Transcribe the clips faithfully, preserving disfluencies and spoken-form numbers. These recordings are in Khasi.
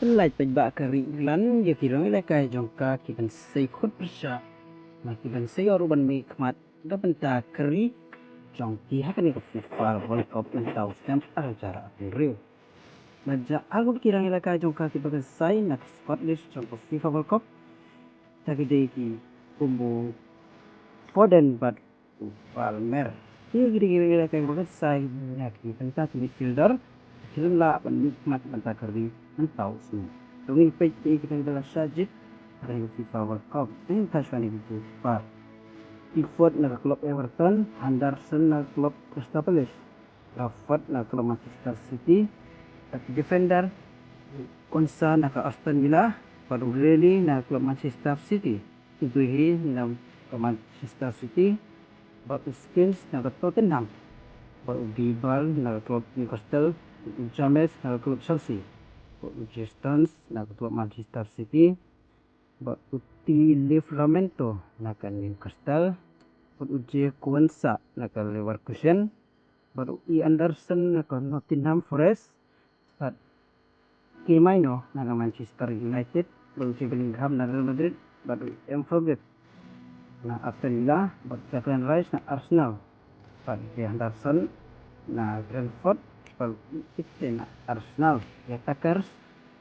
Pynlait paidbah ka ri England ïa ki rangïalehkai jong ka ki ban sei khut pyrshah, na ki ban sei ïoh ruh ban mih khmat da bynta ka ri jong ki ha kane ka FIFA World Cup mynta u snem ar hajar arphew hynriew. Bad jia arngut ki rangïalehkai jong ka ki ba kynsai na ka squad list jong ka FIFA World Cup, ta ki dei ki kum u Foden bad u Palmer. Ki dei ki rangïalehkai ba kynsai na ki bynta ki midfielder ki lah ban mih khmat bynta ka ri mynta u snem. To ngin peit ïa ki bynta la shah jied ha ka FIFA World Cup. Ngin peit shwa ïa ki bynta. Pickford na ka club Everton, Henderson na ka club Crystal Palace, Rashford na ka club Manchester City, bad defender Konsa na ka Aston Villa, bad u Reilly na ka club Manchester City, u Guehi na ka Manchester City, bad u Skills na ka Tottenham, bad u Dybala na ka club Newcastle, u James na ka club Chelsea, bad u Stones na ka club Manchester City, bad u T Livramento na ka Newcastle, bad u Jay Konsa na ka Leverkusen, bad u E Anderson na ka Nottingham Forest, bad Kay Mainoo na ka Manchester United, bad u Jude Bellingham na Real Madrid, bad u M Fabregas na Aston Villa, bad Declan Rice na Arsenal, bad Jay Henderson na Brentford, bad u Eze na Arsenal, Bukayo Saka,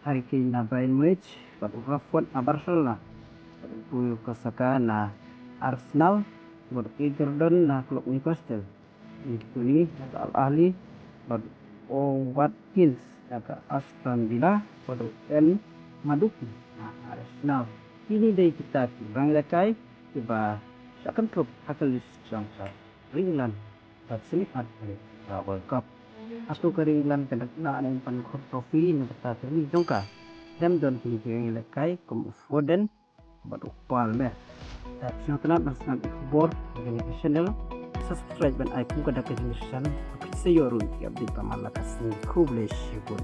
Harry Kane na Bayern Munich, bad u Rashford na Barcelona, bad u Bukayo Saka na Arsenal, bad u Gordon na club Newcastle, Anthony na ka Al Ahly, bad u Watkins na ka Aston Villa, bad u El Madueke na Arsenal. Kine dei kita ki rangïalehkai kiba shah kynthup ha ka list jong ka ri England bad semi-final ka World Cup. Hato ka ri England kan da lah ban khot trophy na ka bynta ka ri jong ka? Lem don kine ki rangïalehkai kum u Foden bad u Palmer. Te sngewtynnat ban sngap ïa ki khubor ha kane ka channel. Subscribe ban ai kum ka dak ka jingïasyrdoh ban sa ïoh ruh ïa ki update ba man la ka sngi. Khublei shibun.